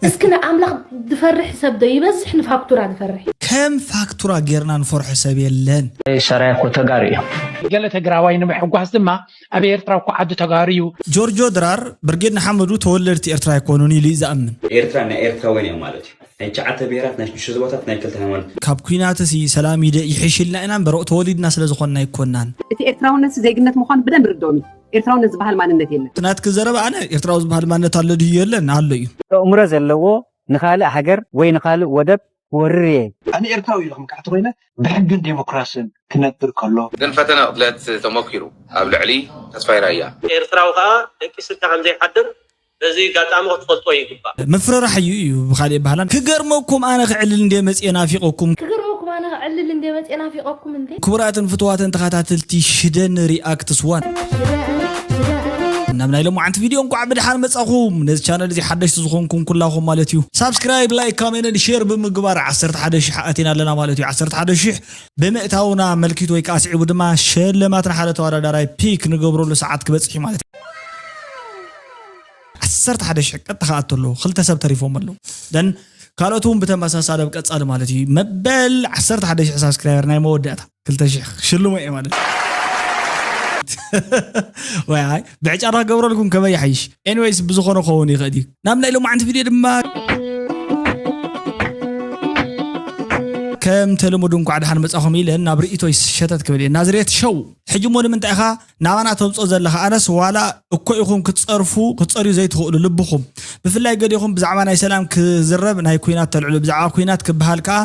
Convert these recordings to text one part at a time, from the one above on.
እስኪ ንኣምላኽ ዝፈርሕ ሰብ ዶ ይበዝሕ ንፋክቱራ ዝፈርሕ? ከም ፋክቱራ ጌርና ንፈርሖ ሰብ የለን። ሰራየ እኮ ተጋሩ እዮም። ገለ ትግራዋይ ንምሕጓስ ድማ ኣብ ኤርትራ እኮ ዓዲ ተጋሩ እዩ። ጆርጆ ድራር ብርጌድ ንሓመዱ ተወለድቲ ኤርትራ ኣይኮኑን ኢሉ እዩ ዝኣምን። ኤርትራ ናይ ኤርትራውያን እዮም ማለት እዩ። ናይ ትሽዓተ ብሄራት፣ ናይ ሽዱሽተ ዞባታት፣ ናይ ክልተ ሃይማኖት። ካብ ኲናትሲ ሰላም ይደ ይሕሽልና ኢና እምበር ተወሊድና ስለ ዝኾንና ኣይኮናን። እቲ ኤርትራውነት ዜግነት ምዃኑ ብደንብ ርድኦም እዩ። ኤርትራውነት ዝበሃል ማንነት የለን። ናትኪ ዘረባ ኣነ ኤርትራዊ ዝበሃል ማንነት ኣሎ ድዩ የለን? ኣሎ እዩ። ኣእምሮ ዘለዎ ንኻልእ ሃገር ወይ ንኻልእ ወደብ ክወርር እየ። ኣነ ኤርትራዊ ኢልኩም ክሕቲ ኮይነ ብሕግን ዴሞክራስን ክነብር ከሎ። ግን ፈተነ ቅትለት ተሞኪሩ ኣብ ልዕሊ ተስፋይ ራያ። ኤርትራዊ ከዓ ደቂስካ ከምዘይሓድር በዚ ጋጣሚ ክትፈልጦ ይግባእ። ምፍርራሕ እዩ እዩ ብካሊእ ባህላን ክገርመኩም ኣነ ክዕልል እንደ መፅየ ናፊቀኩም። ክገርመኩም ኣነ ክዕልል እንደ መፅየ ናፊቀኩም እንዴ። ክቡራትን ፍትዋትን ተኸታተልቲ ሽደን ሪኣክትስ ዋን ናብ ናይ ሎማዓንቲ ቪድዮ እንኳዕ ብድሓን መጻኹም። ነዚ ቻነል እዚ ሓደሽቲ ዝኾንኩም ኩላኹም ማለት እዩ ሳብስክራይብ፣ ላይክ፣ ካሜንት፣ ሼር ብምግባር ዓሰርተ ሓደ ሽሕ ኣቲና ኣለና ማለት እዩ። ዓሰርተ ሓደ ሽሕ ብምእታውና መልኪቱ ወይ ከዓ ስዒቡ ድማ ሸለማት ንሓደ ተወዳዳራይ ፒክ ንገብረሉ ሰዓት ክበፅሕ እዩ ማለት እዩ። ዓሰርተ ሓደ ሽሕ ቀጥታ ክኣቱ ኣለዎ። ክልተ ሰብ ተሪፎም ኣለዉ። ደን ካልኦት እውን ብተመሳሳሊ ኣብ ቀፃሊ ማለት እዩ። መበል ዓሰርተ ሓደ ሽሕ ሳብስክራይበር ናይ መወዳእታ ክልተ ሽሕ ክሽልሞ እየ ማለት እዩ። ወይ ኣይ ብዕጫ ዳ ክገብረልኩም ከመይ ይሓይሽ? ኤኒዌይስ ብዝኾነ ክኸውን ይኽእል እዩ። ናብ ናይ ሎማዓንቲ ቪድዮ ድማ ከም ተለመዱ እንኳዕ ደሓን መጻኹም ኢለ ናብ ርእይቶይ ሸተት ክብል እየ። ናዝሬት ሸው ሕጂ እሞ ንምንታይ ኢኻ ናባና ተምጾ ዘለኻ? ኣነስ ዋላ እኮ ኢኹም ክትጸርፉ ክትጸርዩ ዘይትኽእሉ ልብኹም ብፍላይ ገዲኹም ብዛዕባ ናይ ሰላም ክዝረብ ናይ ኩናት ተልዕሉ ብዛዕባ ኩናት ክበሃል ከኣ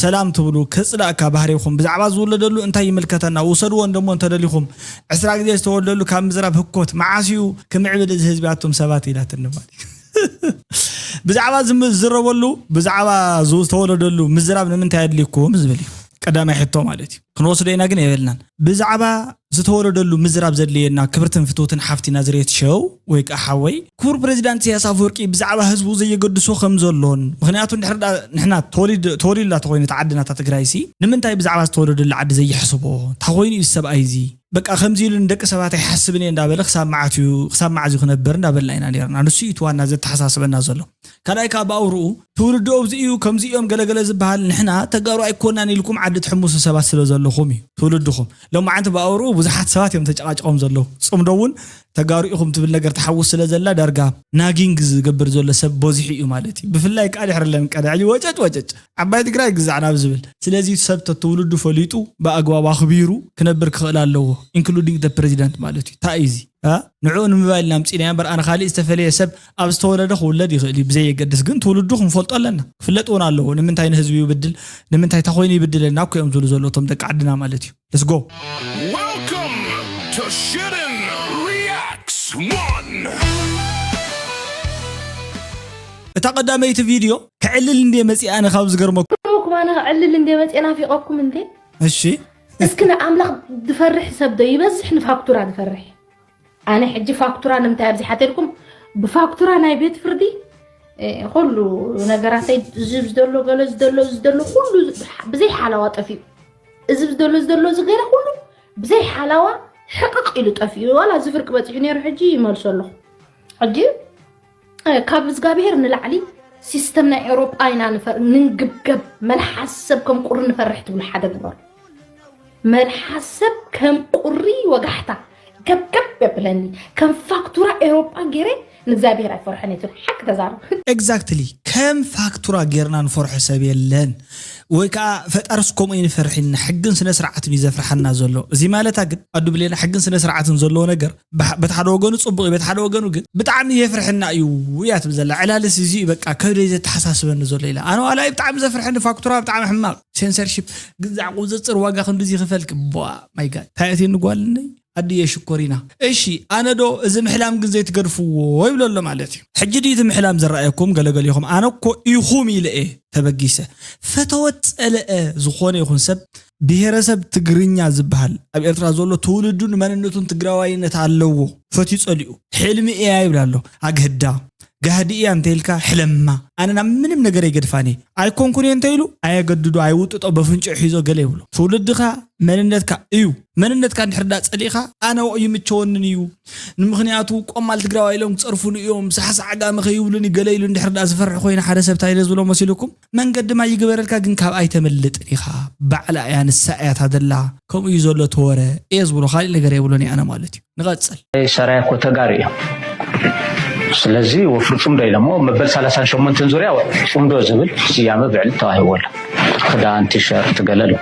ሰላም ትብሉ ከጽላእካ ባህሪኹም ብዛዕባ ዝውለደሉ እንታይ ይምልከተና ውሰድዎ እንደሞ እንተደሊኹም ዕስራ ግዜ ዝተወልደሉ ካብ ምዝራብ ህኮት መዓስ እዩ ክምዕብል እዚ ህዝቢ ኣቱም ሰባት ኢላትኒ ማለት እዩ። ብዛዕባ ዝም- ዝዝረበሉ ብዛዕባ ዝ- ዝተወለደሉ ምዝራብ ንምንታይ ኣድልይኩም ዝብል እዩ ቀዳማይ ሕቶ ማለት እዩ። ክንወስዶ ኢና ግን የበልናን። ብዛዕባ ዝተወለደሉ ምዝራብ ዘድልየና ክብርትን ፍትውትን ሓፍቲ ናዝሬት ሸው ወይ ከዓ ሓወይ ክቡር ፕሬዚዳንት ኢሳያስ ኣፈወርቂ ብዛዕባ ህዝቡ ዘየገድሶ ከም ዘሎን ምክንያቱ እንድሕር ደኣ ንሕና ተወሊድ- ተወሊድላ ተኮይኑ እታ ዓድና እታ ትግራይ ሲ ንምንታይ ብዛዕባ ዝተወለደሉ ዓዲ ዘየሕስቦ እንታይ ኮይኑ እዩ ሰብኣይ እዚ በቃ ከምዚ ኢሉ ንደቂ ሰባት ኣይሓስብን እየ እንዳበለ ክሳብ መዓት እዩ ክሳብ መዓዝ እዩ ክነብር እንዳበልና ኢና ነርና ንሱ እዩ እቲ ዋና ዘተሓሳስበና ዘሎ ካልኣይ ከዓ ብኣውርኡ ትውልዲ ኣብዚ እዩ ከምዚ እዮም ገለገለ ዝበሃል ንሕና ተጋሩ ኣይኮናን ኢልኩም ዓዲ ትሕምሱ ሰባት ስለ ዘለኹም እዩ ትውልድኹም ሎማዓንቲ ብኣውርኡ ብዙሓት ሰባት እዮም ተጨቃጭቆም ዘለዉ ፅምዶ እውን ተጋሩ ኢኹም ትብል ነገር ትሓውስ ስለ ዘላ ዳርጋ ናጊንግ ዝገብር ዘሎ ሰብ በዚሑ እዩ ማለት እዩ ብፍላይ ከዓ ድሕሪ ለምቀዳ ሕጂ ወጨጭ ወጨጭ ዓባይ ትግራይ ግዛዕ ናብ ዝብል ስለዚ ሰብ ተትውልዱ ፈሊጡ ብኣግባቡ ኣኽቢሩ ክነብር ክኽእል ኣለዎ including the president ማለት እዩ እንታይ እዩ እዚ ንዕኡ ንምባል ኢና ኣምፂእናዮ እምበር ኣነ ካሊእ ዝተፈለየ ሰብ ኣብ ዝተወለደ ክውለድ ይኽእል እዩ ብዘየገድስ ግን ትውልዱ ክንፈልጦ ኣለና ክፍለጥ እውን ኣለዎ ንምንታይ ንህዝቢ ይብድል ንምንታይ ተኮይኑ ይብድለና እኮ እዮም ዝብሉ ዘሎ እቶም ደቂ ዓድና ማለት እዩ let's go Welcome to Shootin' Reacts One. እታ ቀዳመይቲ ቪድዮ ክዕልል እንድየ መፂኣ ኣነ ካብ ዝገርመኩም ክገርመኩም ኣነ ክዕልል እንድየ መፅአ ናፊቐኩም እንዴ እሺ እስኪ ንኣምላኽ ዝፈርሕ ሰብ ዶ ይበዝሕ ንፋክቱራ ዝፈርሕ ኣነ ሕጂ ፋክቱራ ንምንታይ ኣብዚ ሓተልኩም ብፋክቱራ ናይ ቤት ፍርዲ ኩሉ ነገራተይ እዚ ዝደሎ ገለ ዝደሎ ዝደሎ ኩሉ ብዘይ ሓላዋ ጠፊኡ እዚ ዝደሎ ዝደሎ እዚ ገለ ኩሉ ብዘይ ሓላዋ ሕቕቕ ኢሉ ጠፊኡ ዋላ እዚ ፍርቂ በፂሑ ነይሩ ሕጂ ይመልሶ ኣለኹ ሕጂ ካብ እግዚኣብሔር ንላዕሊ ሲስተም ናይ ኤውሮጳ ኢና ንንግብገብ መልሓስ ሰብ ከም ቁሪ ንፈርሕ ትብሉ ሓደ ግበሩ መልሓስ ሰብ ከም ቁሪ ወጋሕታ ገብገብ የብለኒ ከም ፋክቱራ ኤውሮጳ ገይረ ንእግዚኣብሔር ኣይፈርሐን እየ ሓቂ ተዛረብ exactly ከም ፋክቱራ ጌርና ንፈርሖ ሰብ የለን ወይ ከዓ ፈጣርስ ከምኡ ይንፈርሕ ኢልና ሕግን ስነ ስርዓትን እዩ ዘፍርሓና ዘሎ እዚ ማለታ ግን ኣዱ ብሌና ሕግን ስነ ስርዓትን ዘለዎ ነገር በቲ ሓደ ወገኑ ፅቡቅ እዩ በቲ ሓደ ወገኑ ግን ብጣዕሚ የፍርሕና እዩ እያ ትብል ዘላ ዕላልስ እዚ እዩ በቃ ከብደይ ዘተሓሳስበኒ ዘሎ ኢላ ኣነ ዋላ እዩ ብጣዕሚ ዘፍርሐኒ ፋክቱራ ብጣዕሚ ሕማቅ ሴንሰርሺፕ ግዛዕ ቁፅፅር ዋጋ ክንድዚ ክፈልክ ቧ ማይ ጋድ እንታይ እቲ ንጓልነይ ኣድየ ሽኮሪና እሺ ኣነ ዶ እዚ ምሕላም ግን ዘይትገድፍዎ ይብሎ ኣሎ ማለት እዩ ሕጂ ድዩ እቲ ምሕላም ዝረኣየኩም ገለገሊኹም ኣነ እኮ ኢኹም ኢለ እየ ተበጊሰ ፈተወት ፀለአ ዝኾነ ይኹን ሰብ ብሄረሰብ ትግርኛ ዝበሃል ኣብ ኤርትራ ዘሎ ትውልዱን መንነቱን ትግራዋይነት ኣለዎ ፈትዩ ፀሊኡ ሕልሚ እያ ይብል ኣሎ ኣግህዳ ጋህዲ እያ እንተይልካ ሕለማ። ኣነ ናብ ምንም ነገር ኣይገድፋን እየ። ኣይኮንኩን እየ እንተይሉ ኣየገድዶ ኣይውጥጦ በፍንጭ ሒዞ ገለ ይብሎ። ትውልድኻ መንነትካ እዩ። መንነትካ እንድሕር ዳ ጸሊእኻ ኣነ ይምቸወንን እዩ። ንምኽንያቱ ቆማል ትግራዋይ ኢሎም ክጸርፉኒ እዮም፣ ሳሕሳዕ ጋመ ከይብሉኒ ገለ ኢሉ እንድሕር ዳ ዝፈርሕ ኮይነ ሓደ ሰብ እንታይ ኢለ ዝብሎ መሲልኩም? መንገዲ ማይ ይግበረልካ ግን ካብ ኣይተመልጥን ኢኻ። ባዕላ እያ ንሳ እያ ታደላ። ከምኡ እዩ ዘሎ ተወረ እየ ዝብሎ፣ ካሊእ ነገር የብሎን እየ ኣነ ማለት እዩ። ንቐጽል። ሰራየ እኮ ተጋሩ እዮም። ስለዚ ወፍሪ ጽምዶ ኢሎሞ መበል ሰላሳን ሸሞንተን ዙርያ ጽምዶ ዝብል ስያመ ብዕሊ ተዋሂቦ ኣሎ። ክዳን ቲሸርት ገለ ኣሎ።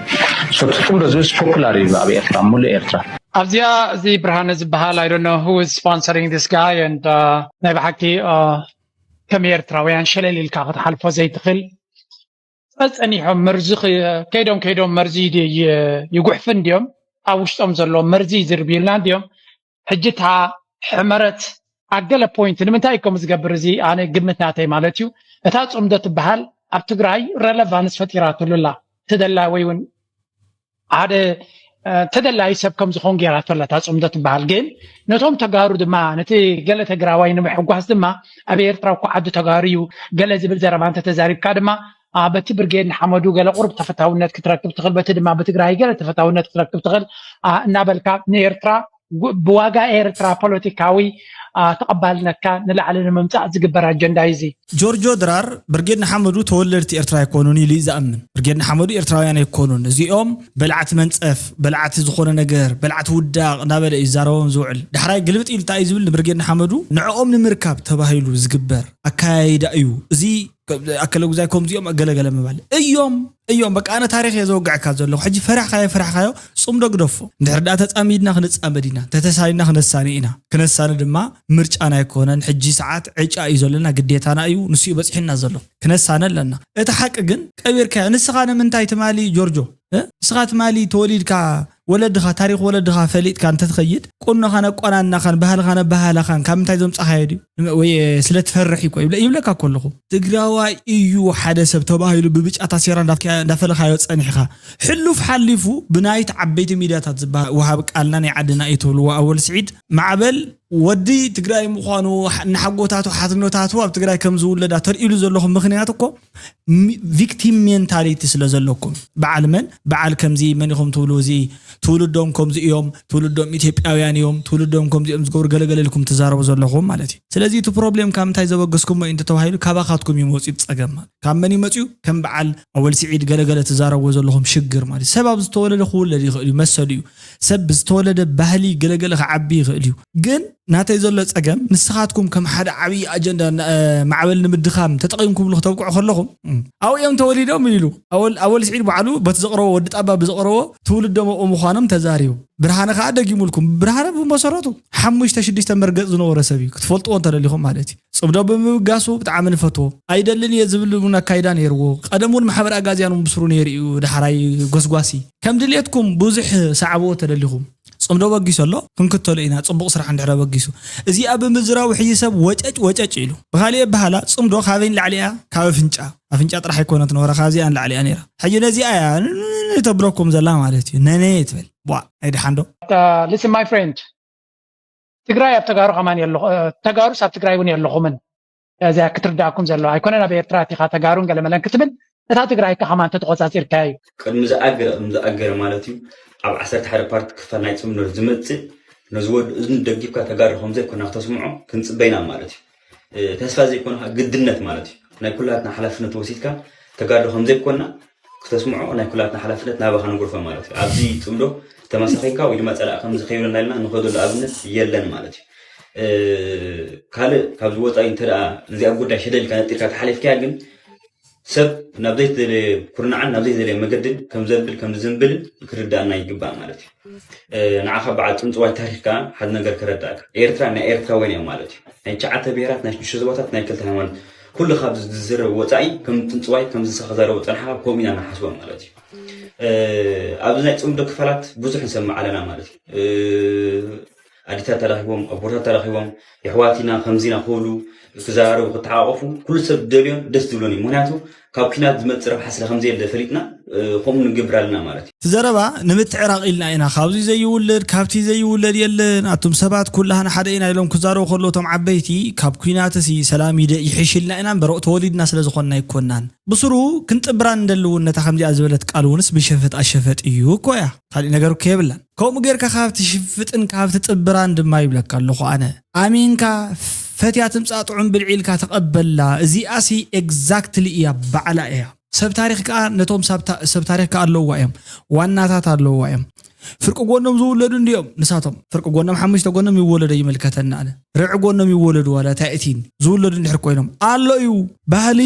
ሰቲ ጽምዶ ዝብል ፖፑላር እዩ ኣብ ኤርትራ፣ ሙሉእ ኤርትራ። ኣብዚኣ እዚ ብርሃነ ዝበሃል I don't know who is sponsoring this guy and uh, ናይ ብሓቂ uh, ከም ኤርትራውያን ሸለል ኢልካ ክትሓልፎ ዘይትኽእል ጸጸኒሖም መርዚ ኽ- ከይዶም ከይዶም መርዚ ይድ- ይ- ይጉሕፍ እንዲዮም ኣብ ውሽጦም ዘሎ መርዚ ይዝርብዩልና እንዲዮም። ሕጂ እታ ሕመረት ኣገለ ፖይንት ንምንታይ ከም ዝገብር እዚ ኣነ ግምት ናተይ ማለት እዩ። እታ ጽምዶ ትበሃል ኣብ ትግራይ ረለቫንስ ፈጢራትሉ ኣላ። ተደላ ወይ እውን ሓደ ተደላይ ሰብ ከም ዝኾን ገይራቶ ኣላ እታ ጽምዶ ትበሃል። ግን ነቶም ተጋሩ ድማ ነቲ ገለ ተግራዋይ ንምሕጓስ ድማ ኣብ ኤርትራ እኮ ዓዲ ተጋሩ እዩ ገለ ዝብል ዘረባ እንተተዛሪብካ ድማ በቲ ብርጌድ ንሓመዱ ገለ ቁሩብ ተፈታውነት ክትረክብ ትኽእል፣ በቲ ድማ ብትግራይ ገለ ተፈታውነት ክትረክብ ትኽእል እናበልካ ንኤርትራ ብዋጋ ኤርትራ ፖለቲካዊ ተቐባልነትካ ንላዕሊ ንምምፃእ ዝግበር ኣጀንዳ እዩ እዚ። ጆርጆ ድራር ብርጌድ ንሓመዱ ተወለድቲ ኤርትራ ኣይኮኑን ኢሉ እዩ ዝኣምን። ብርጌድ ንሓመዱ ኤርትራውያን ኣይኮኑን። እዚኦም በላዕቲ መንፀፍ፣ በላዕቲ ዝኾነ ነገር፣ በላዕቲ ውዳቕ እናበለ እዩ ዝዛረቦም ዝውዕል። ዳሕራይ ግልብጥ ኢሉ እንታይ እዩ ዝብል ንብርጌድ ንሓመዱ ንዕኦም ንምርካብ ተባሂሉ ዝግበር ኣካያይዳ እዩ። እዚ ኣከለ ጉዛይ ከምዚኦም ገለገለ ምባል እዮም እዮም በቃ ኣነ ታሪኽ እየ ዘወግዐካ ዘለኹ። ሕጂ ፈራሕካዮ ፈራሕካዮ ጽምዶ ግደፎ። እንድሕር ደኣ ተጻሚድና ክንጻመድ ኢና፣ ተተሳኒና ክነሳኒ ኢና። ክነሳኒ ድማ ምርጫና ኣይኮነን። ሕጂ ሰዓት ዕጫ እዩ ዘለና፣ ግዴታና እዩ፣ ንሱ እዩ በጺሕና ዘሎ። ክነሳነ ኣለና። እቲ ሓቂ ግን ቀቢርካዮ። ንስኻ ንምንታይ ትማሊ ጆርጆ ንስኻ ትማሊ ተወሊድካ ወለድኻ ታሪኽ ወለድኻ ፈሊጥካ እንተትኸይድ ቁኖኻን ኣቋናንናኻን ባህልኻን ኣባህላኻን ካብ ምንታይ ዘምጻኻዮ ድዩ ወይ ስለ ትፈርሕ እዩ ይብለካ እኮ ኣለኹ። ትግራዋይ እዩ ሓደ ሰብ ተባሂሉ ብብጫ ታሴራ እንዳፈለኻዮ ጸኒሕኻ ሕሉፍ ሓሊፉ ብናይት ዓበይቲ ሚድያታት ዝበሃል ወሃቢ ቃልና ናይ ዓድና እዩ ትብልዎ ኣወል ስዒድ ማዕበል ወዲ ትግራይ ምዃኑ ንሓጎታቱ ሓትኖታቱ ኣብ ትግራይ ከም ዝውለዳ ተርእሉ ዘለኹም ምኽንያት እኮ ቪክቲም ሜንታሊቲ ስለ ዘለኩም በዓል መን በዓል ከምዚ መን ኢኹም ትብሉ እዚ ትውልዶም ከምዚ እዮም ትውልዶም ኢትዮጵያውያን እዮም ትውልዶም ከምዚ እዮም ዝገብሩ ገለገለ ኢልኩም ትዛረቡ ዘለኹም ማለት እዩ። ስለዚ እቲ ፕሮብሌም ካብ ምንታይ ዘበገስኩሞ እዩ እንተተባሂሉ ካባኻትኩም እዩ መፅኡ ፀገም ማለት ካብ መን ይመፅኡ ከም በዓል ኣወል ስዒድ ገለገለ ትዛረብዎ ዘለኹም ሽግር ማለት ሰብ ኣብ ዝተወለደ ክውለድ ይኽእል እዩ መሰሉ እዩ። ሰብ ብዝተወለደ ባህሊ ገለገለ ክዓቢ ይኽእል እዩ። ግን ናተይ ዘሎ ጸገም ንስኻትኩም ከም ሓደ ዓብዪ ኣጀንዳ ማዕበል ንምድኻም ተጠቒምኩምሉ ክተብቅዑ ከለኹም ኣብኡ እዮም ተወሊዶም ኢሉ ኣወል ስዒድ ባዕሉ በቲ ዘቕረቦ ወዲ ጣባ ብዘቕረቦ ትውልዶም ኣብኡ ምዃኖም ተዛሪቡ። ብርሃነ ከኣ ደጊሙልኩም። ብርሃነ ብመሰረቱ ሓሙሽተ ሽዱሽተ መርገጽ ዝነበሮ ሰብ እዩ ክትፈልጥዎ እንተደሊኹም ማለት እዩ። ጽምዶ ብምብጋሱ ብጣዕሚ ንፈትዎ። ኣይደልን እየ ዝብል እውን ኣካይዳ ነይርዎ። ቀደም እውን ማሕበር ኣጋዝያን እውን ብስሩ ነይሩ እዩ። ዳሕራይ ጎስጓሲ ከም ድልየትኩም ብዙሕ ሰዓብዎ ተደሊኹም። ጽምዶ በጊሱ ኣሎ ክንክተሎ ኢና ጽቡቕ ስራሕ እንድሕረ በጊሱ። እዚኣ ብምዝራቡ ሕጂ ሰብ ወጨጭ ወጨጭ ኢሉ። ብኻሊእ ኣበሃላ ጽምዶ ካበይ ንላዕሊ እያ? ካብ ኣፍንጫ። ኣፍንጫ ጥራሕ ኣይኮነት ነበረ ካብዚኣ ንላዕሊ እያ ነይራ። ሕጂ ነዚኣ እያ ተብለኩም ዘላ ማለት እዩ። ነነ ትብል። ቧ ኣይድሓንዶ። Listen my friend ትግራይ ኣብ ተጋሩ ከማን የለኹ ተጋሩስ ኣብ ትግራይ እውን የለኹምን። እዚኣ ክትርዳእኩም ዘለዋ ኣይኮነን ኣብ ኤርትራ እቲኻ ተጋሩን ገለመለን ክትብል እታ ትግራይ ከማን ተተቆጻጺርካያ እዩ። ቅድሚ ዝኣገረ ቅድሚ ዝኣገረ ማለት እዩ ኣብ ዓሰርተ ሓደ ፓርቲ ክፋል ናይ ጽምዶ ዝመጽእ ነዚ ወዲ እዝኑ ደጊፍካ ተጋሩ ከም ዘይኮና ክተስምዖ ክንጽበይና ማለት እዩ። ተስፋ ዘይኮነ ግድነት ማለት እዩ። ናይ ኩላትና ሓላፍነት ወሲድካ ተጋሩ ከም ዘይኮና ክተስምዖ ናይ ኩላትና ሓላፍነት ናባኻ ንጉርፈ ማለት እዩ። ኣብዚ ጽምዶ ተመሳኺልካ ወይ ድማ ጸላእ ከምዚ ከይብለና ኢልና ንኸደሉ ኣብነት የለን ማለት እዩ። ካልእ ካብዚ ወፃኢ እንተ ደኣ ነዚኣ ጉዳይ ሸደልካ ነጢርካ ተሓሊፍካያ ግን ሰብ ናብ ዘይተደለየ ኩርናዕን ናብ ዘይተደለየ መገድን ከም ዘብል ከም ዝዝንብልን ክርዳእና ይግባእ ማለት እዩ። ንዓኻ በዓል ፅንፅዋይ ታሪኽ ከዓ ሓደ ነገር ክረዳእካ ኤርትራ ናይ ኤርትራውያን እዮም ማለት እዩ። ናይ ትሽዓተ ብሄራት ናይ ሽዱሽተ ዞባታት ናይ ክልተ ሃይማኖት ኩሉ ካብ ዝዝረብ ወፃኢ ከም ፅንፅዋይ ከም ዝሰኸዛረቡ ፀንሓኻ ከምኡ ኢና ንሓስቦም ማለት እዩ። ኣብዚ ናይ ፅምዶ ክፋላት ብዙሕ ንሰምዕ ኣለና ማለት እዩ። ኣዲታት ተራኺቦም ኣቦታት ተራኺቦም የሕዋት ኢና ከምዚ ኢና ክብሉ ክዘራረቡ ክተሓቋቆፉ ኩሉ ሰብ ዝደልዮን ደስ ዝብሎን እዩ። ምክንያቱ ካብ ኲናት ዝመፅእ ረብሓ ስለ ከምዘየለ ፈሊጥና ከምኡ ንገብር ኣለና ማለት እዩ። እቲ ዘረባ ንምትዕራቕ ኢልና ኢና። ካብዚ ዘይውለድ ካብቲ ዘይውለድ የለን፣ ኣቱም ሰባት ኩላህና ሓደ ኢና ኢሎም ክዛረቡ ከለዉ እቶም ዓበይቲ፣ ካብ ኲናትሲ ሰላም ይደ ይሕሽ ኢልና ኢና እምበር ተወሊድና ስለ ዝኾንና ኣይኮናን። ብስሩ ክንጥብራ እንደሊ እውን ነታ ከምዚኣ ዝበለት ቃል እውንስ ብሸፈጥ ኣሸፈጥ እዩ እኮ እያ። ካሊእ ነገር እኮ የብላን። ከምኡ ጌርካ ካብቲ ሽፍጥን ካብቲ ጥብራን ድማ ይብለካ ኣለኹ ኣነ። ኣሚንካ ፈትያ ትምጻእ ጥዑም ብልዒ ኢልካ ተቐበላ። እዚኣሲ ኤግዛክትሊ እያ ባዕላ እያ። ሰብ ታሪኽ ከኣ ነቶም ሰብ ታ- ሰብ ታሪኽ ከኣ ኣለውዋ እዮም። ዋናታት ኣለውዋ እዮም። ፍርቂ ጎኖም ዝውለዱ እንዲኦም ንሳቶም ፍርቂ ጎኖም ሓሙሽተ ጎኖም ይወለዶ ይምልከተና ኣነ ርዒ ጎኖም ይወለዱ ዋላ እንታይ እቲን ዝውለዱ እንድሕር ኮይኖም ኣሎ እዩ። ባህሊ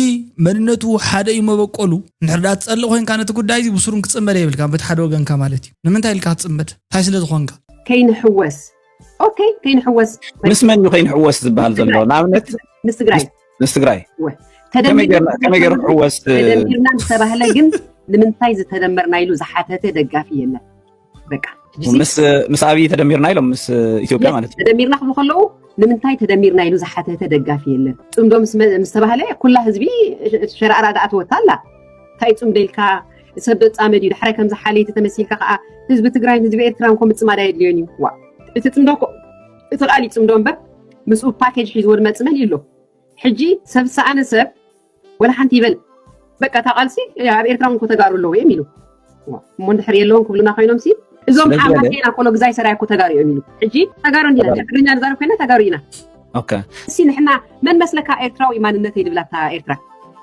መንነቱ ሓደ እዩ መበቆሉ። እንድሕር ዳ ትጸልእ ኮይንካ ነቲ ጉዳይ እዚ ብስሩን ክጽመር የብልካ በቲ ሓደ ወገንካ ማለት እዩ። ንምንታይ ኢልካ ክትጽመድ እንታይ ስለ ዝኾንካ? ከይንሕወስ ኦኬ ከይንሕወስ ምስ መን እዩ ከይንሕወስ ዝበሃል ዘሎ? ንኣብነት ምስ ትግራይ ምስ ትግራይ ወ- ከመይ ተደሚርና ጌርና- ከመይ ገይሩ ክሕወስ? ተደሚርና ዝተባህለ ግን ንምንታይ ዝተደመርና ኢሉ ዝሓተተ ደጋፊ የለን። በቃ ሕጂ ሲ- ምስ ምስ ኣብይ ተደሚርና ኢሎም ምስ ኢትዮጵያ ማለት እዩ። ተደሚርና ክብሉ ከለዉ ንምንታይ ተደሚርና ኢሉ ዝሓተተ ደጋፊ የለን። ፅምዶ ምስ መ- ምስ ተባህለ ኩላ ህዝቢ ሸራራ ዳኣ ትወታ ኣላ። እንታይ ፅምዶ ኢልካ ሰብ ዶ ፃመድ እዩ ዳሕራይ ከምዚ ሓለይቲ ተመሲልካ ከዓ ህዝቢ ትግራይን ህዝቢ ኤርትራን ኮ ምፅማድ ኣየድልዮን እዩ። ዋ እቲ ፅምዶ እኮ እቲ ቃል እዩ ፅምዶ እምበር ምስኡ ፓኬጅ ሒዝዎ ዝመፅ መን እዩ ኣሎ? ሕጂ ሰብ ዝሰኣነ ሰብ ወላ ሓንቲ ይበል በቃ እታ ቃልሲ ኣብ ኤርትራ እውን ኮ ተጋሩ ኣለዉ እዮም ኢሉ። ዋ፣ እሞ እንድሕር የለውን ክብሉና ኮይኖም ሲ እዞም ስለዚ ሓማት በለ- ኢና ኮሎ ግዛይ ሰራይ ኮ ተጋሩ እዮም ኢሉ። ሕጂ ተጋሩ እንዲና ተጋሩ። ትግርኛ ንዛረብ ኮይና ተጋሩ ኢና። ኦኬ እሲ ንሕና መን መስለካ ኤርትራዊ ማንነት ይድብላታ ኤርትራ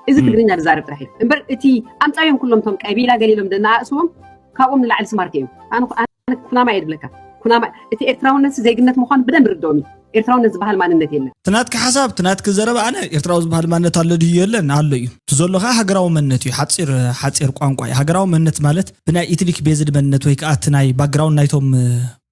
እዚ ም። ትግርኛ ዝዛረብ ጥራሕ እዩ እምበር እቲ ኣምፃዮም ኩሎም ቶም ቀቢላ ገሊሎም ደናኣእስዎም ካብኦም ንላዕሊ ስማርት እዮም። ኣነ ኣነ ኩናማ እየ ድብለካ ኩናማ እቲ ኤርትራውነት ዜግነት ምዃኑ ብደንብ ርድኦም እዩ። ኤርትራውነት ዝበሃል ማንነት የለን። ትናትኪ ሓሳብ ትናትኪ ዘረባ ኣነ ኤርትራዊ ዝበሃል ማንነት ኣሎ ድዩ የለን ኣሎ እዩ። እቲ ዘሎ ከዓ ሃገራዊ መንነት እዩ። ሓፂር ሓፂር ቋንቋ እዩ። ሃገራዊ መንነት ማለት ብናይ ኢትኒክ ቤዝድ መንነት ወይ ከዓ እቲ ናይ ባክግራውንድ ናይቶም እ፣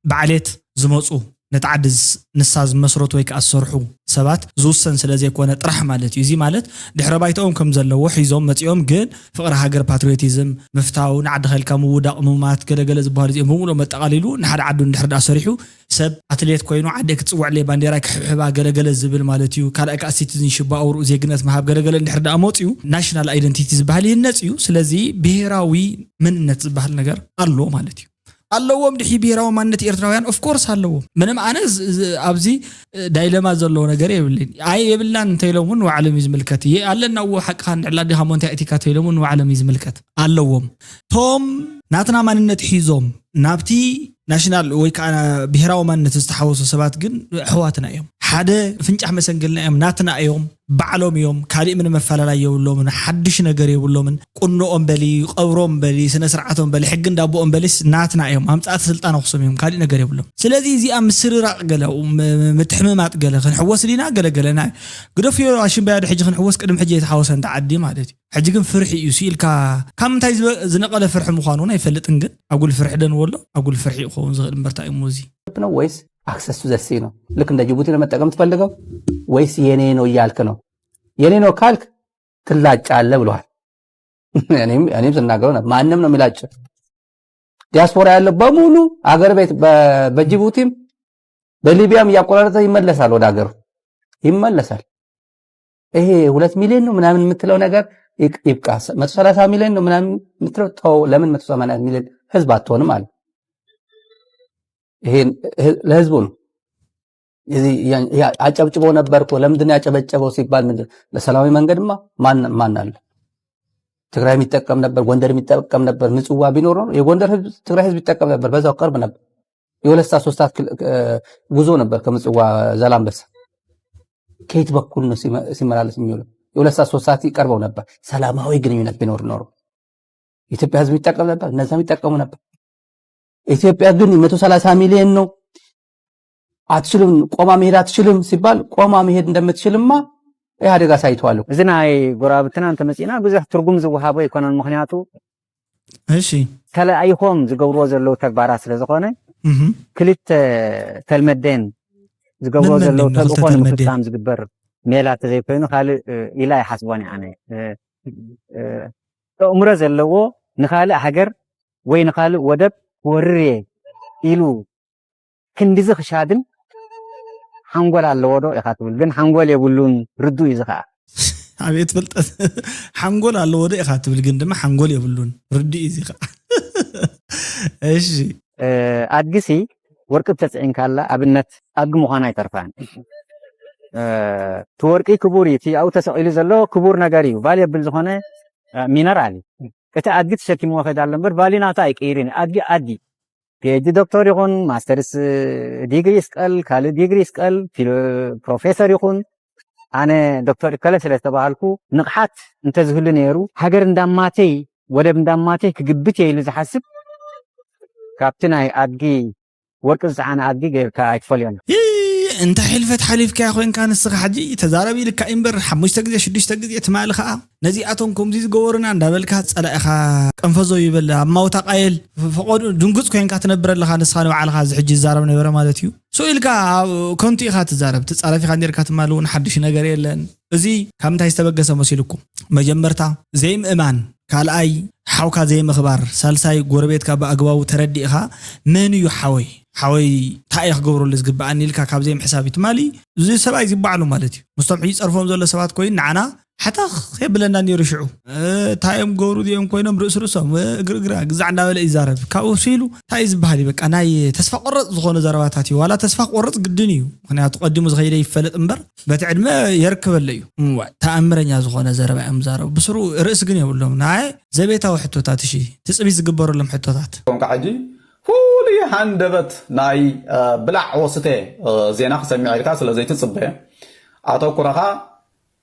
በዓሌት ዝመፁ ነቲ ዓዲ ዝ- ንሳ ዝመስረቱ ወይ ከዓ ዝሰርሑ ሰባት ዝውሰን ስለ ዘይኮነ ጥራሕ ማለት እዩ። እዚ ማለት ድሕረ ባይታኦም ከም ዘለዎ ሒዞም መፂኦም ግን ፍቕሪ ሃገር ፓትሪዮቲዝም ምፍታው ንዓዲ ከልካ ምውዳቕ ምማት ገለገለ ዝበሃሉ እዚኦም ብምሉኦም መጠቓሊሉ ንሓደ ዓዱ እንድሕር ዳ ሰሪሑ ሰብ ኣትሌት ኮይኑ ዓደ ክትፅውዕለይ ባንዴራ ክሕብሕባ ገለገለ ዝብል ማለት እዩ። ካልኣይ ከዓ ሲቲዝንሽፕ ኣውርኡ ዜግነት ምሃብ ገለገለ እንድሕር ዳ መፅዩ ናሽናል ኣይደንቲቲ ዝበሃል ይህነፅ እዩ። ስለዚ ብሄራዊ መንነት ዝበሃል ነገር ኣሎ ማለት እዩ። ኣለዎም ድሒ ብሄራዊ ማንነት ኤርትራውያን ኦፍኮርስ ኣለዎም። ምንም ኣነ ዝ- ዝ- ኣብዚ እ፣ ዳይለማ ዘለዎ ነገር የብልን ኣይ የብልናን እንተኢሎም እውን ንባዕሎም እዩ ዝምልከት እየ ኣለና እዎ ሓቅኻ ንዕላ ዲኻ ሞ እንታይ እቲካ ተኢሎም እውን ንባዕሎም እዩ ዝምልከት ኣለዎም። ቶም ናትና ማንነት ሒዞም ናብቲ ናሽናል ወይ ከዓ ብሄራዊ ማንነት ዝተሓወሱ ሰባት ግን ኣሕዋትና እዮም። ሓደ ፍንጫሕ መሰንግልና እዮም ናትና እዮም ባዕሎም እዮም ካሊእ ምንም መፈላለይ የብሎምን ሓድሽ ነገር የብሎምን። ቁኖኦም በሊ ቀብሮም በሊ ስነ ስርዓቶም በሊ ሕጊ እንዳቦኦም በሊስ ናትና እዮም ኣምፃእቲ ስልጣን ኣክሱም እዮም ካሊእ ነገር የብሎም። ስለዚ እዚኣ ምስርራቅ ገለ ም- ምትሕምማጥ ገለ ክንሕወስ ዲና ገለ ገለ ናይ ግደፍዮ ኣሽምባያ ዶ ሕጂ ክንሕወስ ቅድሚ ሕጂ የተሓወሰ እንተ ዓዲ ማለት እዩ። ሕጂ ግን ፍርሒ እዩ ስኢልካ ካብ ምንታይ ዝበ- ዝነቀለ ፍርሒ ምኳኑ እውን ኣይፈልጥን ግን ኣጉል ፍርሒ ደንዎ ኣሎ ኣጉል ፍርሒ ክኸውን ዝኽእል እምበርታ እዩ እዚ ነው ወይስ access to the sea ነው? ልክ እንደ ጅቡቲ ለመጠቀም ትፈልገው ወይስ የኔ ነው እያልክ ነው? የኔ ነው ካልክ ትላጫለህ ብለዋል። እኔም እኔም ስናገረው ነበር። ማንም ነው የሚላጭ። ዲያስፖራ ያለው በሙሉ አገር ቤት በ- በጅቡቲም በሊቢያም እያቆራረጠ ይመለሳል ወደ ሀገሩ ይመለሳል። ይሄ ሁለት ሚሊዮን ነው ምናምን የምትለው ነገር ይቅ- ይብቃ። መቶ ሰላሳ ሚሊዮን ነው ምናምን የምትለው ተው። ለምን መቶ ሰማንያ ሚሊዮን ህዝብ አትሆንም አለ። ይሄ ለህዝቡ ነው። እዚህ ያ- ያ- አጨብጭቦ ነበር እኮ። ለምንድን ነው ያጨበጨበው ሲባል ምንድን ለሰላማዊ መንገድማ ማን ማን አለ? ትግራይ የሚጠቀም ነበር፣ ጎንደር የሚጠቀም ነበር። ምጽዋ ቢኖር ነው የጎንደር ህዝብ ትግራይ ህዝብ ይጠቀም ነበር። በዛው ቅርብ ነበር። የሁለት ሰዓት ሶስት ሰዓት ክል- እ፣ ጉዞ ነበር ከምጽዋ ዘላንበሳ። ከየት በኩል ነው ሲመ- ሲመላለስ የሚውለው? የሁለት ሰዓት ሶስት ሰዓት ይቀርበው ነበር። ሰላማዊ ግንኙነት ቢኖር ኖሮ ኢትዮጵያ ህዝብ ይጠቀም ነበር፣ እነዛም ይጠቀሙ ነበር። ኢትዮጵያ ግን መቶ ሰላሳ ሚሊዮን ነው አትችልም፣ ቆማ መሄድ አትችልም ሲባል ቆማ መሄድ እንደምትችልማ ኢህአዴግ አሳይተዋል። እዚ ናይ ጎረባብትና እንተመፂና ብዙሕ ትርጉም ዝወሃቦ ኣይኮነን። ምክንያቱ እሺ ተለኣይኾም ዝገብርዎ ዘለዉ ተግባራት ስለ ዝኾነ እህ ክልተ ተልመዴን ዝገብርዎ መን መን ዘለዉ እዮም ክልተ ተልእኾ ተልመዴን? ንምፍፃም ዝግበር ሜላ ተዘይኮይኑ ካልእ እ፣ ኢላ ይሓስቦን እየ ኣነ እ፣ እ፣ ኣእምሮ ዘለዎ ንካልእ ሃገር ወይ ንካልእ ወደብ ክወርር እየ ኢሉ ክንድዚ ክሻድን ሓንጎል ኣለዎ ዶ ኢኻ ትብል ግን ሓንጎል የብሉን ርዱ እዩ ዝኸዓ ኣቤት ፍልጠት። ሓንጎል ኣለዎ ዶ ኢኻ ትብል፣ ግን ድማ ሓንጎል የብሉን። ርዲ እዚ ኸዓ። እሺ። ኣድግሲ ወርቂ ተፅዒንካላ ኣብነት ኣድጊ ምዃና ኣይተርፋን። እቲ ወርቂ ክቡር እዩ። እቲ ኣብኡ ተሰቒሉ ዘሎ ክቡር ነገር እዩ። ቫልየብል ዝኾነ ሚነራል እዩ። እቲ ኣድጊ ተሸኪምዎ ከይዳ ኣሎ እምበር ቫልዩ ናቱ ኣይቀይርን። ኣድጊ ኣድጊ ፒኤችዲ ዶክተር ይኹን ማስተርስ ዲግሪ ይስቀል ካልእ ዲግሪ ይስቀል ፕሮፌሰር ይኹን ኣነ ዶክተር እከለ ስለ ዝተባሃልኩ ንቕሓት እንተዝህሉ ነይሩ ሃገር እንዳማተይ ወደብ እንዳማተይ ክግብት እየ ኢሉ ዝሓስብ ካብቲ ናይ ኣድጊ ወርቂ ዝፀዓነ ኣድጊ ጌርካ ኣይትፈልዮን። እንታይ ሕልፈት ሓሊፍካያ ኮይንካ ንስኻ ሕጂ ተዛረብ ኢልካ እምበር ሓሙሽተ ግዜ ሽዱሽተ ግዜ ትማሊ ከዓ ነዚኣቶም ከምዚ ዝገበሩና እንዳበልካ ፀላኢኻ ቀንፈዞ ይበል ኣብ ማውታ ቃየል ፈቆዱ ድንጉፅ ኮይንካ ትነብር ኣለኻ ንስኻ ንባዕልኻ እዚ ሕጂ ዝዛረብ ነበረ ማለት እዩ። ስኡ ኢልካ ከንቱ ኢኻ ትዛረብ ትፃረፍ ኢኻ ኔርካ ትማሊ እውን ሓድሽ ነገር የለን። እዚ ካብ ምንታይ ዝተበገሰ መሲልኩም? መጀመርታ ዘይምእማን፣ ካልኣይ ሓውካ ዘይምኽባር፣ ሳልሳይ ጎረቤትካ ብኣግባቡ ተረዲእኻ መን እዩ ሓወይ ሓወይ እንታይ እየ ክገብረሉ ዝግብኣኒ ኢልካ ካብ ዘይምሕሳብ እዩ ትማሊ እዚ ሰብኣይ ዝባዕሉ ማለት እዩ። ምስቶም ሕጂ ፀርፎም ዘሎ ሰባት ኮይኑ ንዓና ሓታኽ የብለና ነይሩ ሽዑ። እንታይ እዮም ገብሩ እዚኦም ኮይኖም ርእሲ ርእሶም እግርግራ ግዛዕ እንዳበለ ይዛረብ ካብኡ ሲሉ እንታይ እዩ ዝበሃል እዩ በቃ ናይ ተስፋ ቆረፅ ዝኾነ ዘረባታት እዩ ዋላ ተስፋ ቆረፅ ግድን እዩ። ምክንያቱ ቀዲሙ ዝኸይደ ይፈለጥ እምበር በቲ ዕድመ የርክበለ እዩ። እዋ ተኣምረኛ ዝኾነ ዘረባ እዮም ዛረቡ ብስሩ ርእሲ ግን የብሎም ናይ ዘቤታዊ ሕቶታት እሺ ትፅቢት ዝግበረሎም ሕቶታት። ኮንካ ሕጂ ፍሉይ ሃንደበት ናይ ብላዕ ወስተ ዜና ክሰሚዕ ኢልካ ስለ ዘይትፅበ ኣተኩረኻ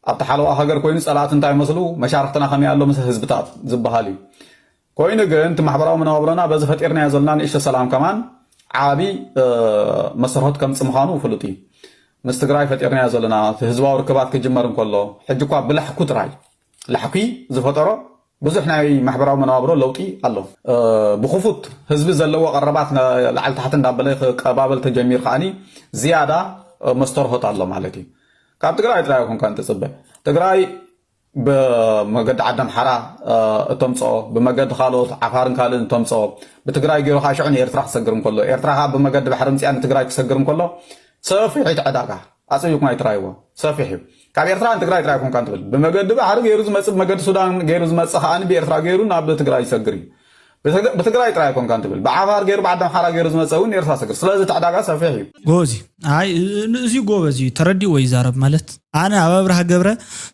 ኣብቲ ሓለዋ ሃገር ኮይኑ ፀላእቲ እንታይ መስሉ መሻርክትና ከመይ ኣሎ ምስ ህዝብታት ዝበሃል እዩ። ኮይኑ ግን እቲ ማሕበራዊ መነባብሮና በዚ ፈጢርናዮ ዘለና ንእሽቶ ሰላም ከማን ዓቢ መሰርሆት ከምፅ ምዃኑ ፍሉጥ እዩ። ምስ ትግራይ ፈጢርናዮ ዘለና እቲ ህዝባዊ ርክባት ክጅመር እንከሎ ሕጂ እኳ ብላሕኩ ጥራይ ላሕኩ ዝፈጠሮ ብዙሕ ናይ ማሕበራዊ መነባብሮ ለውጢ ኣሎ። ብክፉት ህዝቢ ዘለዎ ቀረባት ላዕሊ ታሕቲ እንዳበለ ክቀባበል ተጀሚር ከዓኒ ዝያዳ መስተርሆት ኣሎ ማለት እዩ። ካብ ትግራይ ጥራይ ኣይኮንካን ትፅበ። ትግራይ ብመገዲ ዓዲ ኣምሓራ እተምፅኦ ብመገዲ ካልኦት ዓፋርን ካልእን እተምፅኦ ብትግራይ ገይሩ ከዓ ሽዑ ንኤርትራ ክሰግር እንከሎ ኤርትራ ከዓ ብመገዲ ባሕሪ ምፅኣ ንትግራይ ክሰግር እንከሎ ሰፊሕ እቲ ዕዳጋ ኣፀቢብኩም ኣይትራይዎ ሰፊሕ እዩ። ካብ ኤርትራ ንትግራይ ጥራይ ኣይኮንካን ትብል ብመገዲ ባሕሪ ገይሩ ዝመፅእ ብመገዲ ሱዳን ገይሩ ዝመፅእ ከዓ ብኤርትራ ገይሩ ናብ ትግራይ ይሰግር እዩ። ብትግራይ ጥራይ ኣይኮንካን ትብል ብዓፋር ገይሩ ብዓዲ ኣምሓራ ገይሩ ዝመፀ እውን ኤርትራ ሰግር ስለዚ እቲ ዕዳጋ ሰፊሕ እዩ። ጎበዝ እዩ። ኣይ ንእዚ ጎበዝ እዩ ተረዲእዎ ይዛረብ ማለት ኣነ ኣብ ኣብርሃ ገብረ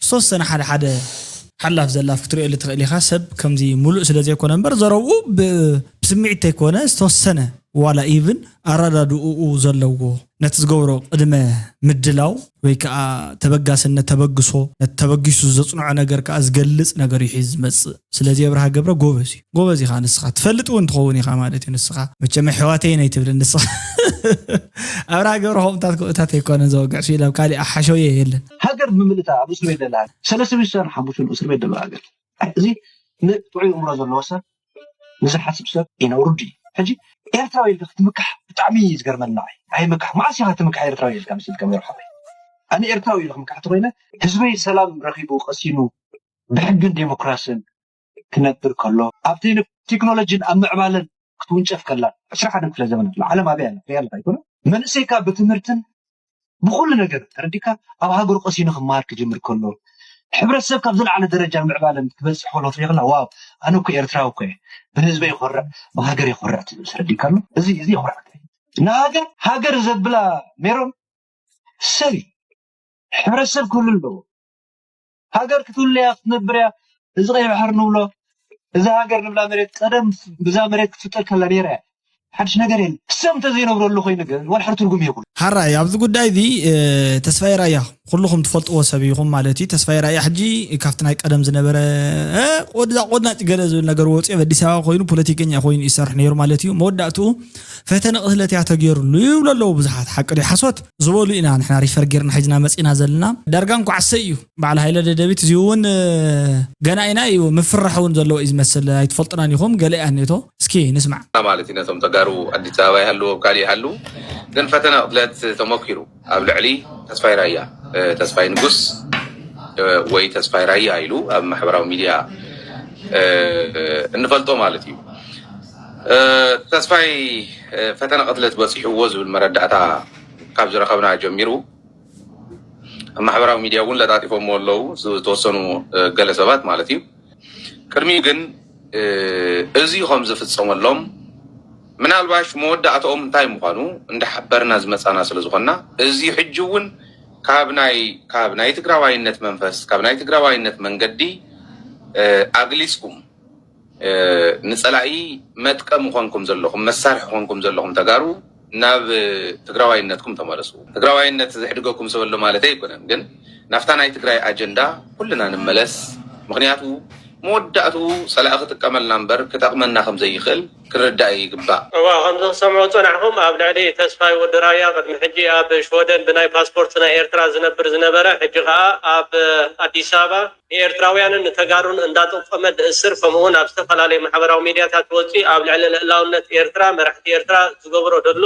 ዝተወሰነ ሓደ ሓደ ሓላፍ ዘላፍ ክትሪኦሉ ትኽእል ኢኻ ሰብ ከምዚ ሙሉእ ስለ ዘይኮነ እምበር ዘረብኡ ብስምዒት ተይኮነ ዝተወሰነ ዋላ ኢቭን ኣረዳድኡኡ ዘለዎ ነቲ ዝገብሮ ቅድመ ምድላው ወይ ከዓ ተበጋስነት ተበግሶ ነቲ ተበጊሱ ዘፅንዖ ነገር ከዓ ዝገልፅ ነገር እዩ ሒዝ ዝመፅእ። ስለዚ ኣብርሃ ገብረ ጎበዝ እዩ። ጎበዝ ኢኻ ንስኻ ትፈልጥ እውን ትኸውን ኢኻ ማለት እዩ። ንስኻ መቸም ኣሕዋተይ ናይ ትብል ንስኻ ኣብርሃ ገብረ ከምኡታት ከምኡታት ኣይኮነን ዘወግዕ ስኢል ኣብ ካሊእ ሓሸውየ የለን። ሃገር ብምልእታ ኣብ እስር ቤት ደላ ሰለስተ ሚስቶን ሓሙሽተን እስር ቤት ደላ ሃገር እዚ ንጥዑይ እምሮ ዘለዎ ሰብ ንዝሓስብ ሰብ ኢነውርዱ እዩ። ሕጂ ኤርትራዊ ኢልካ ክትምካሕ ብጣዕሚ እዩ ዝገርመኒ ንዓይ። ኣይምካሕ መዓስ ኢኻ ትምካሕ ኤርትራዊ ኢልካ ምስ ኢልካ ሜሮ ሓወይ። ኣነ ኤርትራዊ ኢለ ክምካሕ ተኮይነ ህዝበይ ሰላም ረኺቡ ቀሲኑ ብሕግን ዴሞክራስን ክነብር ከሎ ኣብ ቴክኖሎጂን ኣብ ምዕባለን ክትውንጨፍ ከላ ዕስራ ሓደን ክፍለ ዘመን ኣላ ዓለም ኣበይ ኣላ ሪኣ ኣለካ ኣይኮነ መንእሰይካ ብትምህርትን ብኩሉ ነገር ተረዲካ ኣብ ሃገሩ ቀሲኑ ክመሃር ክጅምር ከሎ ሕብረተሰብ ካብ ዝለዓለ ደረጃ ምዕባለን ክበፅሕ ከሎ ትሪክላ ዋው ኣነ እኮ ኤርትራዊ እኮ ብህዝበ ይኮርዕ ብሃገር ይኮርዕ ትብል ተረዲካ ኣሎ እዚ እዚ የኩርዓካ ንሃገር ሃገር ዘብላ ሜሮን ሰብ ሕብረተሰብ ክህሉ ኣለዎ ሃገር ክትህሉ እያ ክትነብር እያ እዚ ቀይ ባሕር ንብሎ እዛ ሃገር ንብላ መሬት ቀደም ብዛ መሬት ክትፍጠር ከላ ነይራ እያ ሓድሽ ነገር የለ ሰብ እንተዘይነብረሉ ኮይኑ ግን ዋላ ሓደ ትርጉም የብሉ። ሓራይ ኣብዚ ጉዳይ እዚ ተስፋይ ራያ ኩልኹም ትፈልጥዎ ሰብ ኢኹም ማለት እዩ። ተስፋይ ራያ ሕጂ ካብቲ ናይ ቀደም ዝነበረ ቆድዛ ቆድናጭ ገለ ዝብል ነገር ወፅዮ ኣብ ኣዲስ ኣበባ ኮይኑ ፖለቲከኛ ኮይኑ ይሰርሕ ነይሩ ማለት እዩ። መወዳእትኡ ፈተነ ቅትለት እያ ተገይሩሉ ይብሉ ኣለዉ ብዙሓት። ሓቂ ድዩ ሓሶት ዝበሉ ኢና ንሕና ሪፈር ጌርና ሒዝና መፂና ዘለና። ዳርጋ እንኳዕ ኣሰይ እዩ። በዓል ሃይለ ደደቢት እዚኡ እውን ገና ኢና እዩ ምፍራሕ እውን ዘለዎ እዩ ዝመስል ኣይትፈልጡናን ኢኹም ገለ እያ ኔቶ እስኪ ንስማዕ። ማለት እዩ ነቶም ተጋሩ ኣዲስ ኣበባ ይሃልዎ ኣብ ካሊእ ይሃልው ግን ፈተነ ቅትለት ተሞኪሩ ኣብ ልዕሊ ተስፋይ ራያ ተስፋይ ንጉስ ወይ ተስፋይ ራያ ኢሉ ኣብ ማሕበራዊ ሚድያ እንፈልጦ ማለት እዩ። ተስፋይ ፈተነ ቅትለት በፂሕዎ ዝብል መረዳእታ ካብ ዝረኸብና ጀሚሩ ኣብ ማሕበራዊ ሚድያ እውን ለጣጢፎምዎ ኣለዉ፣ ዝተወሰኑ ገለ ሰባት ማለት እዩ። ቅድሚኡ ግን እዚ ከም ዝፍፀመሎም፣ ምናልባሽ መወዳእታኦም እንታይ ምዃኑ እንዳሓበርና ዝመፃና ስለ ዝኾንና፣ እዚ ሕጂ እውን ካብ ናይ ካብ ናይ ትግራዋይነት መንፈስ፣ ካብ ናይ ትግራዋይነት መንገዲ ኣግሊፅኩም ንፀላኢ መጥቀሚ ኮንኩም ዘለኹም፣ መሳርሒ ኮንኩም ዘለኹም ተጋሩ ናብ ትግራዋይነትኩም ተመለሱ። ትግራዋይነት ዘሕድገኩም ሰብ ኣሎ ማለት ኣይኮነን፣ ግን ናፍታ ናይ ትግራይ ኣጀንዳ ኩልና ንመለስ። ምክንያቱ መወዳእትኡ ፀላኢ ክጥቀመልና እምበር ክጠቕመና ከም ዘይኽእል ክንርዳእ ይግባእ። እዋ፣ ከምዚ ክሰምዖ ዝጸናሕኹም፣ ኣብ ልዕሊ ተስፋይ ወዲ ራያ ቅድሚ ሕጂ ኣብ ሽወደን ብናይ ፓስፖርት ናይ ኤርትራ ዝነብር ዝነበረ፣ ሕጂ ከኣ ኣብ ኣዲስ ኣበባ ንኤርትራውያንን ንተጋሩን እንዳጠቆመ ዝእስር፣ ከምኡውን ኣብ ዝተፈላለዩ ማሕበራዊ ሚድያታት ወጺኡ ኣብ ልዕሊ ልእላውነት ኤርትራ፣ መራሕቲ ኤርትራ ዝገብሮ ዘሎ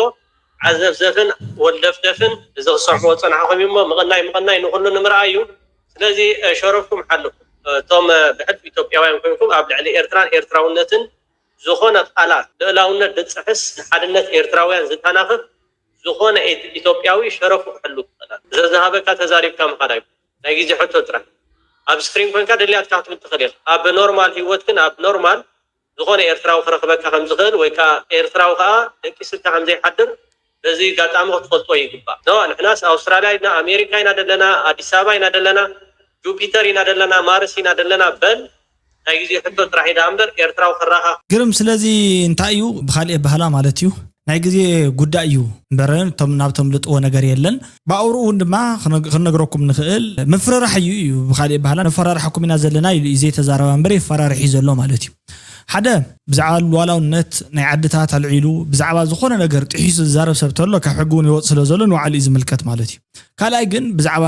ዓዘፍዘፍን ወልደፍደፍን፣ እዚ ክሰምዕዎ ዝጸናሕኹም እዩ እሞ፣ ምቕናይ ምቕናይ ንኹሉ ንምርኣይ እዩ። ስለዚ ሸረፍኩም ሓልኹም። እቶም ብሕልፊ ኢትዮጵያውያን ኮይንኩም ኣብ ልዕሊ ኤርትራን ኤርትራውነትን ዝኾነ ቃላት ልእላውነት ዝጥሕስ፣ ንሓድነት ኤርትራውያን ዝታናኽፍ ዝኾነ ኢት- ኢትዮጵያዊ ሸረፉ ክሕሉ ይኽእል። ዘዝሃበካ ተዛሪብካ ምኻድ ኣይኮን። ናይ ግዜ ሕቶ ጥራሕ። ኣብ ስክሪን ኮንካ ደልያትካ ክትብል ትኽእል ኢኻ። ኣብ ኖርማል ህይወት ግን ኣብ ኖርማል ዝኾነ ኤርትራዊ ክረኽበካ ከም ዝኽእል ወይ ከዓ ኤርትራዊ ከዓ ደቂስካ ከም ዘይሓድር በዚ ኣጋጣሚ ክትፈልጦ ይግባእ። ኖ፣ ንሕናስ ኣውስትራልያ ኢና፣ ኣሜሪካ ኢና ደለና፣ ኣዲስ ኣበባ ኢና ደለና፣ ጁፒተር ኢና ደለና፣ ማርስ ኢና ደለና በል። ናይ ግዜ ሕቶ ጥራሕ ኢዳ እምበር ኤርትራዊ ክራኻ ግርም ስለዚ እንታይ እዩ ብካልእ ኣበሃላ ማለት እዩ ናይ ግዜ ጉዳይ እዩ እምበር እቶም ናብቶም ልጥዎ ነገር የለን። ብኣውርኡ እውን ድማ ክነግ- ክንነግረኩም ንኽእል ምፍርራሕ እዩ እዩ ብካልእ ኣበሃላ ነፈራርሓኩም ኢና ዘለና ኢሉ እዩ ዘይተዛረባ እምበር የፈራርሕ እዩ ዘሎ ማለት እዩ። ሓደ ብዛዕባ ሉዓላውነት ናይ ዓድታት ኣልዒሉ ብዛዕባ ዝኾነ ነገር ጥሒሱ ዝዛረብ ሰብ ተሎ ካብ ሕጊ እውን ይወፅ ስለ ዘሎ ንባዕሉ እዩ ዝምልከት ማለት እዩ። ካልኣይ ግን ብዛዕባ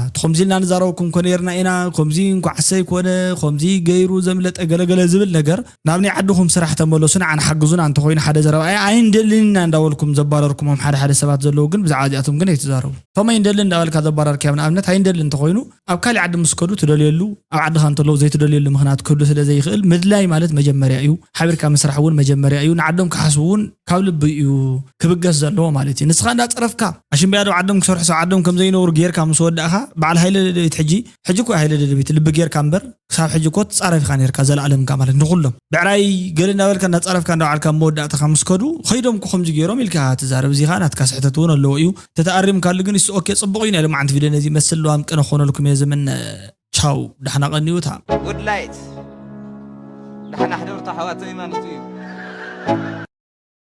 እቲ ከምዚ ኢልና ንዛረበኩም ኮነ ነርና ኢና ከምዚ እንኳዕ ኣሰይ ኮነ ከምዚ ገይሩ ዘምለጠ ገለገለ ዝብል ነገር ናብ ናይ ዓድኹም ስራሕ ተመለሱ ንዓና ሓግዙና እንተኮይኑ ሓደ ዘረባ ኣይ ኣይንደልን ኢና እንዳበልኩም ዘባረርኩሞም ሓደ ሓደ ሰባት ዘለዉ ግን ብዛዕባ እዚኣቶም ግን ኣይትዛረቡ። እቶም ኣይንደልን እንዳበልካ ዘባረርካዮም ንኣብነት ኣይንደልን እንተኮይኑ ኣብ ካሊእ ዓዲ ምስ ከዱ ትደልየሉ ኣብ ዓድኻ እንተለዉ ዘይትደልየሉ ምኽንያት ክህሉ ስለ ዘይኽእል ምድላይ ማለት መጀመርያ እዩ። ሓቢርካ ምስራሕ እውን መጀመርያ እዩ። ንዓዶም ክሓስቡ እውን ካብ ልቢ እዩ ክብገስ ዘለዎ ማለት እዩ። ንስኻ እንዳፀረፍካ ኣሽምብያ ዶ ዓዶም ክሰርሑ ሰብ ዓዶም ከም ዘይነብሩ ጌርካ ምስ ወዳእኻ በዓል ሃይለ ደደቢት ሕጂ ሕጂ እኮ ሃይለ ደደቢት ልቢ ጌርካ እምበር ክሳብ ሕጂ እኮ ትፃረፍ ኢኻ ኔርካ ዘለኣለም ኢኻ ማለት ንኹሎም ብዕራይ ገለ እንዳበልካ እንዳፃረፍካ እንዳውዓልካ መወዳእታኻ ምስ ከዱ ኸይዶም እኮ ከምዚ ገይሮም ኢልካ ትዛረብ እዚ ኸዓ ናትካ ስሕተት እውን ኣለዎ እዩ። ተተኣሪምካሉ ግን እሱ ኦኬ ፅቡቕ እዩ ናይ ሎማዓንቲ ቪድዮ ነዚ ይመስል ለዋም ቅነ ክኾነልኩም እየ ዝምነ። ቻው ዳሕና ቀንዩታ። Good light ዳሕና ሕደርቱ ኣሕዋተይ ማለት እዩ።